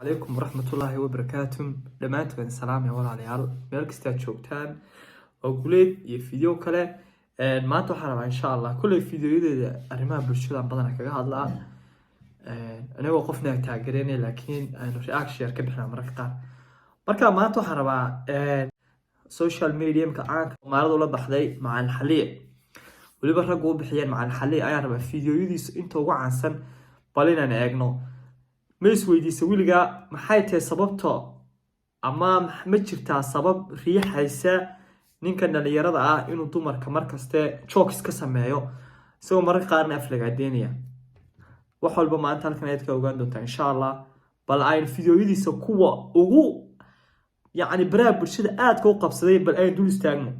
Calaykum waraxmatullaahi wabarakaatu. Dhammaantood salaamaya walaalayaal, meel kastaad joogtaan. Waa Guleed iyo video kale. Maanta waxaan rabaa, insha Allah, kulley videoyadeeda arrimaha bulshada badana kaga hadlaa, anigoo qofna taageereynaya, laakiin aynu reaction yar ka bixinaa mararka qaar. Marka maanta waxaan rabaa social mediumka caanka Soomaalidu la baxday Macalin Xaliye, weliba raggu u bixiyeen Macalin Xaliye, ayaan rabaa videoyadiisa inta ugu caansan bal inaan eegno. Ma isweydiisa weligaa maxay tahay sababta, ama ma jirtaa sabab riixaysa ninkan dhalinyarada ah inuu dumarka markaste jokes ka sameeyo, isagoo mararka qaarna aflagaadeynaya? Wax walba maanta halkan ayaad ka ogaan doontaa, insha Allah. Bal aynu videoyadiisa kuwa ugu, yacni, baraha bulshada aadka u qabsaday bal aynu dul istaagno.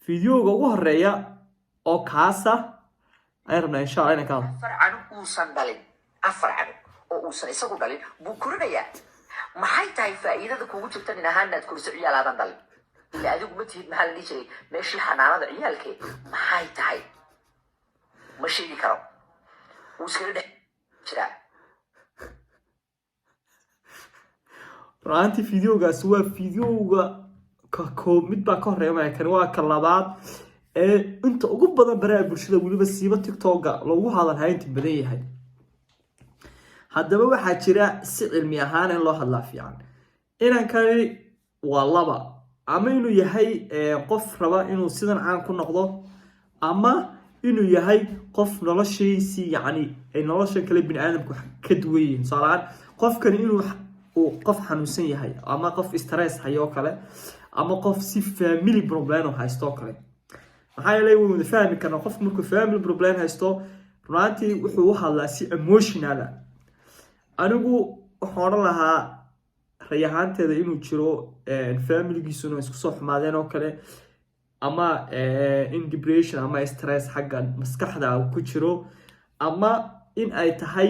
Videoga ugu horeeya oo kaasa ayaan rabnaa, insha Allah, inaan ka hadlo. Afar canug uusan dhalin, afar canug oo uusan isagu dhalin buu korinayaa. Maxay tahay faa'iidada kugu jirta nin ahaan inaad koriso ciyaal aadan dhalin? Ila adigu ma tihid, maxaa la dhihi jiray, meeshii xanaanada ciyaalkee. Maxay tahay? Ma sheegi karo, wuu iskaga dhex jiraa. Run-ahaantii videogaasi waa videoga ka koob, mid baa ka horeeya maya, kan waa ka labaad ee inta ugu badan baraha bulshada, weliba siiba TikToka, lagu hadal haynta badan yahay. Haddaba waxaa jira si cilmi ahaan in loo hadlaa fiican. Inankani waa laba: ama inuu yahay qof raba inuu sidan caan ku noqdo, ama inuu yahay qof noloshiisii, yacni, ay noloshan kale bini aadamku ka duwan yihiin. Tusaale ahaan, qofkani inuu uu qof xanuunsan yahay, ama qof stress hayo oo kale, ama qof si family problem haysto oo kale. Maxaa yeelay, waynu fahmi karnaa, qofku markuu family problem haysto, runaantii wuxuu u hadlaa si emotional ah. Anigu waxaan odhan lahaa ray ahaanteeda inuu jiro familigiisuna isku soo xumaadeen oo kale, ama in depression ama stress xagga maskaxda ku jiro, ama in ay tahay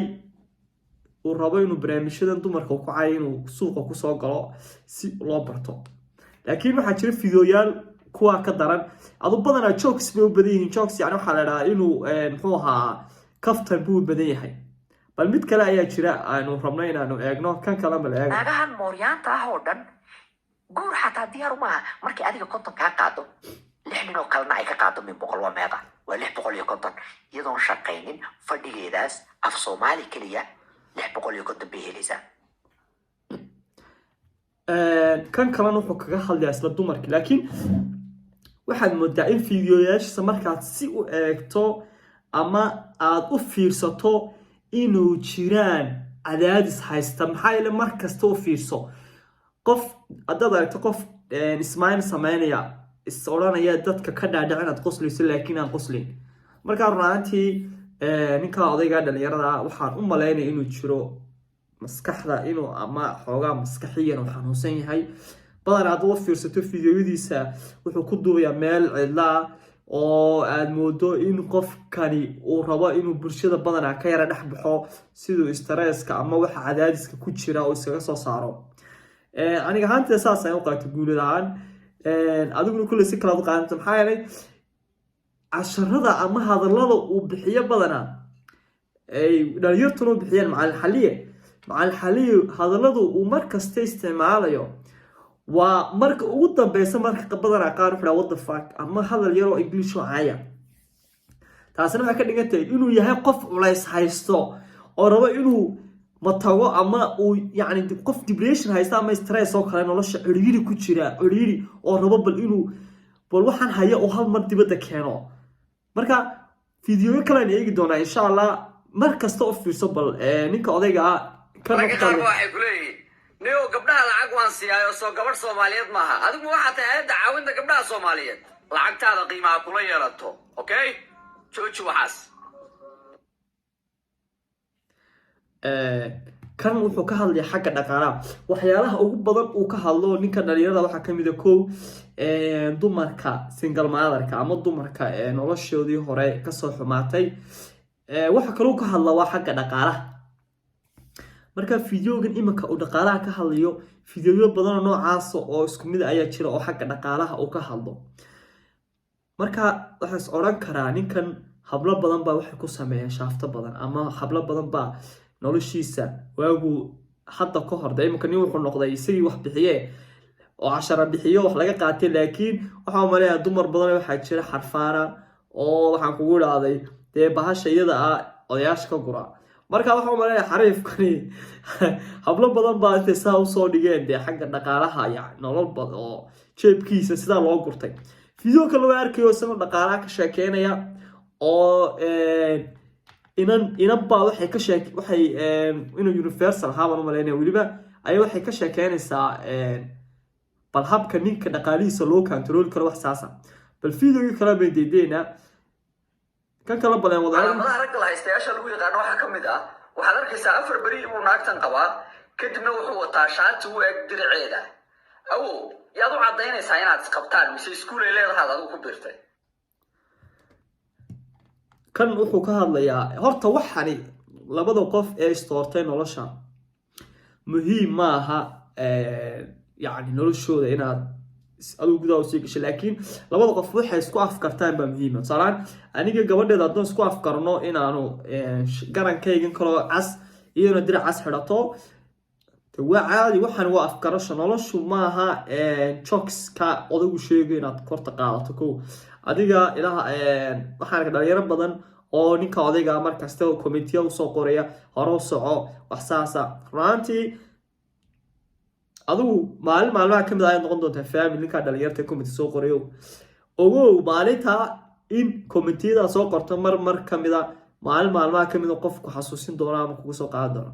uu rabo inuu barnaamijyadan dumarka ku cayo inuu suuqa kusoo galo si loo barto. Laakiin waxaa jira fideoyaal kuwaa ka daran. Adu badanaa jokes bay u badan yihiin. Jokes, yani, waxaa la dhahaa inuu, muxuu ahaa, kaftan buu u badan yahay. Bal mid kale ayaa jira aanu rabno inaanu eegno. Kan kale bal eegno. Naagahan mooryaanta ah oo dhan guur xataa diyaaru maaha. Markay adiga 50 kaa qaado, lix nin oo kalena ay ka qaado, min 100 waa meeqa? Waa 650. Iyadoon shaqaynin, fadhigeedaas af Soomaali keliya 650 bay helaysaa. Kan kalena wuxuu kaga hadlayaa isla dumarki, laakiin waxaad moodaa in fiidiyoyaashiisa markaad si u eegto ama aad u fiirsato inuu jiraan cadaadis haysta. Maxaa yeele, mar kasta u fiirso qof, haddaad aragto qof ismail sameynaya, is odhanaya dadka ka dhaadhic inaad qoslayso, laakiin aan qoslayn. Markaa run ahaantii ninka odayga dhalinyarada waxaan u malaynaya inuu jiro maskaxda, inuu ama xoogaa maskaxiyan uu xanuunsan yahay. Badan aad u fiirsato fideoyadiisa, wuxuu ku duubayaa meel cidlaa oo aad moodo in qofkani uu rabo inuu bulshada badanaa ka yara dhex baxo, siduu stresska ama waxa cadaadiska ku jira oo iskaga soo saaro. Aniga ahaantee saas ayaan u qaatay guulad ahaan, adiguna kulley si kalaad u qaadanta. Maxaa yeelay, casharada ama hadallada uu bixiyo badanaa ay dhalinyartuna u bixiyeen Macalin Xaliye, Macalin Xaliye hadalladu uu mar kasta isticmaalayo waa marka ugu dambeysa. Marka badanaa qaar wuxuu dhaha "What the fuck" ama hadal yaroo English oo caaya. Taasina waxay ka dhigan tahay inuu yahay qof culays haysto oo rabo inuu matago, ama uu, yacni, qof depression haysta ama stress oo kale, nolosha cidhiiri ku jira, cidhiiri oo rabo bal inuu bal waxaan haya oo hal mar dibadda keeno. Marka fideoyo kalean eegi doonaa, insha Allah. Mar kasta u fiirso bal ninka odayga ah ka Ragga qaar ba waxay ku leeyihiin, "Niyow, gabdhaha lacag waan siiyaayo, soo gabadh Soomaaliyeed maaha." Adigu waxaa tahay hayadda caawinta gabdhaha Soomaaliyeed. Lacagtaada qiimaha kula yeelato. Okay, jooji waxaas. Kan wuxuu ka hadlaya xagga dhaqaalaha. Waxyaalaha ugu badan uu ka hadlo ninka dhalinyarada waxaa kamid a, kow, dumarka single motherka ama dumarka noloshoodii hore kasoo xumaatay. Waxa kaloo ka hadla waa xagga dhaqaalaha. Marka fideogan iminka uu dhaqaalaha ka hadlayo, fideoyo badanoo noocaasa oo isku mid ayaa jira oo xagga dhaqaalaha uu ka hadlo. Marka waxaa is odhan karaa ninkan hablo badan baa waxay ku sameeyeen shaafto badan, ama hablo badan baa noloshiisa waagu Hadda ka hor de iminka nin wuxuu noqday isagii wax bixiye oo cashara bixiyo, wax laga qaatay, laakiin waxaa umaleeyaa dumar badan waxaa jira xarfaana oo waxaan kugu idhaahday dee bahasha iyada ah odayaasha ka gura. Marka waxaa umaleeyaa xariifkani hablo badan baa intay saa usoo dhigeen dee xagga dhaqaalaha, yani nolol oo jeebkiisa sidaa loo gurtay. Video kale waa arkayo, isagoo dhaqaalaha ka sheekeynaya oo inan inan baa waxay ka sheek waxay inuu Universal ahaa baan umaleynaya weliba ayaa waxay ka sheekeynaysaa bal habka ninka dhaqaalihiisa loo control karo, wax saasa. Bal videogii kale bay deedeynaa, kan kala baleen wada. Calaamadaha ragga la haystayaasha lagu yaqaano waxaa ka mid ah, waxaad arkaysaa 4 beri buu naagtan qabaa, kadibna wuxuu wataa shaati u eg diraceeda. Awow, yaad u caddaynaysaa inaad isqabtaan, mise iskuul ay leedahaad adigu ku biirtay? Kan wuxuu ka hadlayaa horta waxani labada qof ee istoortay nolosha muhiim maaha, yani noloshooda inaad adigu gudaha usii gashay, laakiin labada qof waxay isku afkartaan baa muhiima. Tusaalaan, aniga gabadheeda haddaan isku afkarno inaanu garankaygan kaloo cas, iyaduna dirac cas xidhato, waa caadi. Waxaan waa afkarasho. Noloshu maaha jokes-ka odagu sheegayo inaad korta qaadato. Ko adiga ilaha waxaan arkay dhalinyaro badan oo ninka odayga markasta comment-iya usoo qoraya, "Hore u soco," wax saasa. Runaantii adigu maalin maalmaha kamid ah ayaad noqon doontaa family. Ninkaa dhalinyarta comment soo qorayo, ogow maalinta in comment-iyada soo qorto mar mar kamida, maalin maalmaha kamid a qofku xasuusin doono ama kugu soo qaadan doono.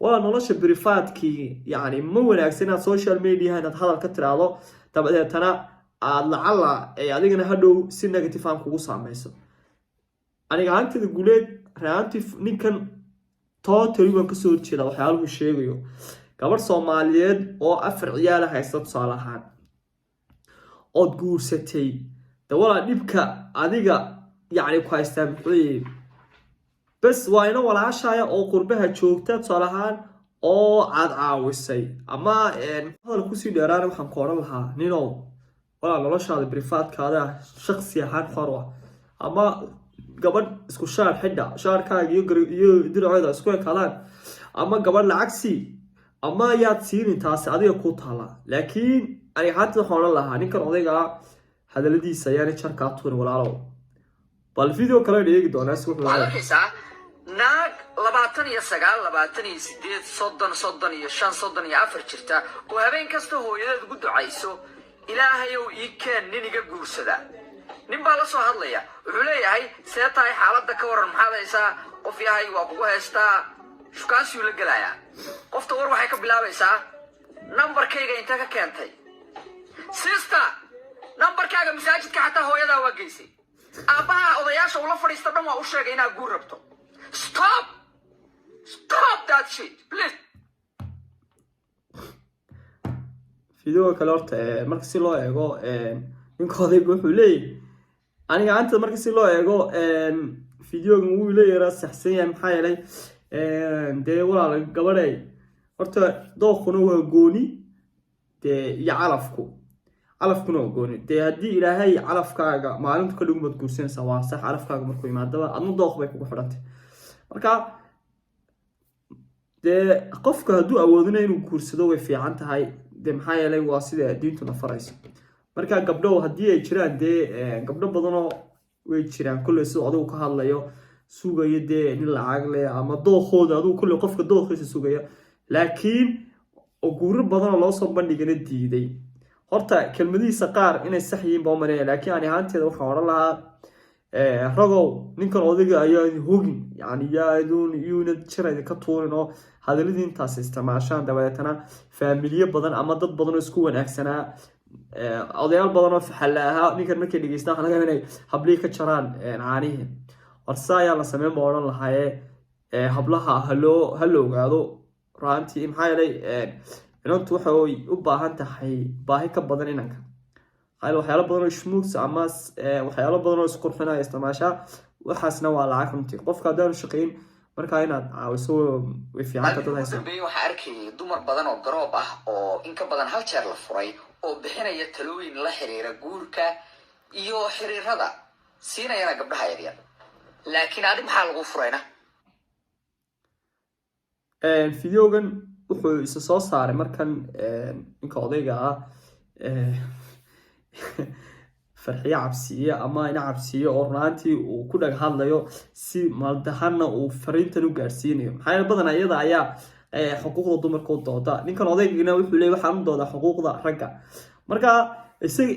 Waa nolosha private-kii, yani ma wanaagsan inaad social media inaad hadal ka tiraahdo, dabadeetana aad lacala ay adigana hadhow si negative aan kugu saameyso. Aniga ahaantida guuleed, raantii ninkan totally waan kasoo horjeeda waxyaaluhu sheegayo. Gabadh Soomaaliyeed oo afar ciyaala haysta, tusaale ahaan, ood guursatay, de walaa dhibka adiga yacni ku haystaa muxuu yahay? Bes waa ina walaashaya oo qurbaha joogta, tusaale ahaan, oo aad caawisay ama hadal kusii dheeraan. Waxaan ku odhan lahaa, ninow, walaa noloshaada private-kaada shaksi ahaan xor ah, ama gabadh isku shaar xidha, shaarkaaga iyo diraceeda isku ekaadaan, ama gabadh lacag sii ama yaad siinin, taasi adiga ku taala. Laakiin aniga ahaanta waxaan odhan lahaa ninkan odayga hadaladiisa ayaana jarkaa tuurin, walaalow. Bal video kale aynu eegi doonaa si wuxuu Waxaad arkaysaa naag 29, 28, 30, 35, 34 jirta oo habeen kasta hooyadeed ugu ducayso, "Ilaahayow, ii keen nin iga guursada." Nin baa la soo hadlaya, wuxuu leeyahay, "See tahay? Xaaladda ka waran? Maxaad haysaa? Qof yahay waa kugu haystaa." Shukaansiyuu la gelayaa qofta. War waxay ka bilaabaysaa, "Nambarkayga intee ka keentay?" Sister, nambarkaaga masaajidka xataa hooyadaa waa geysay, aabbaha odayaasha ula fadhiista dhan waa u sheegay inaad guur rabto. Stop, stop that shit, please. Videoga kale horta marka si loo eego, ninka odayga wuxuu leeyahy, aniga ahaanta marka si loo eego videogan wuu leeyahay saxsan yahay. Maxaa yeelay dee walaal, gabadhay, horta dooquna waa gooni dee iyo calafku, calafkuna waa gooni dee. Haddii Ilaahay calafkaaga maalintu ka dhigun baad guursanaysaa, waa sax. Calafkaaga markuu yimaadaba adna dooq bay kugu xidhantay. Marka dee qofka hadduu awoodina inuu guursado way fiican tahay de, maxaa yeelay waa sida diintuna farayso. Marka gabdho haddii ay jiraan, dee gabdho badanoo way jiraan kolley siduu adigu ka hadlayo sugayo dee nin lacag leh ama dookooda, adigu kolley qofka dooqiisa sugaya, laakiin oo guuro badanoo loo soo bandhigana diiday. Horta kelmadihiisa qaar inay sax yihiin baa umalaya, laakiin ani ahaanteeda waxaan odhan lahaa, ragow, ninkan odayga ayaa idin hogin, yani yaa idun yuuna jira idinka tuurin oo hadaladii intaas isticmaashaan, dabadeetana faamiliyo badan ama dad badan oo isku wanaagsanaa, odayaal badan oo faxalla ahaa ninkan markay dhegeystaan waxaa laga yaabaa inay hablihii ka jaraan caanihii. Horse ayaa la sameyn baa odhan lahaaye, hablaha haloo ha la ogaado runaantii, maxaa yeelay inantu waxay u baahan tahay baahi ka badan inanka. Maxaa yeelay waxyaalo badan oo schmooks ama waxyaalo badan oo isqurxinaya isticmaashaa, waxaasna waa lacag runtii. Qofka haddaanu shaqayn, markaa inaad caawiso way fiicanta dad Maalmihii ugu haysa. dambeeyey waxaa arkayay dumar badan oo garoob ah oo in ka badan hal jeer la furay oo bixinaya talooyin la xiriira guurka iyo xiriirada, siinayana gabdhaha yaryar. Laakiin adi maxaa lagu furayna? Videogan wuxuu Wuxuu isa soo saaray markan ninka odayga ah, Farxiye Cabsiye ama Ina Cabsiye, oo run ahaantii uu ku dhag hadlayo, si maldahanna uu fariintan u gaarsiinayo. Maxaa yeele, badanaa iyada ayaa xuquuqda dumarka u dooda. Ninkan odaygina wuxuu leeyay, waxaan u doodaa xuquuqda ragga. Marka isaga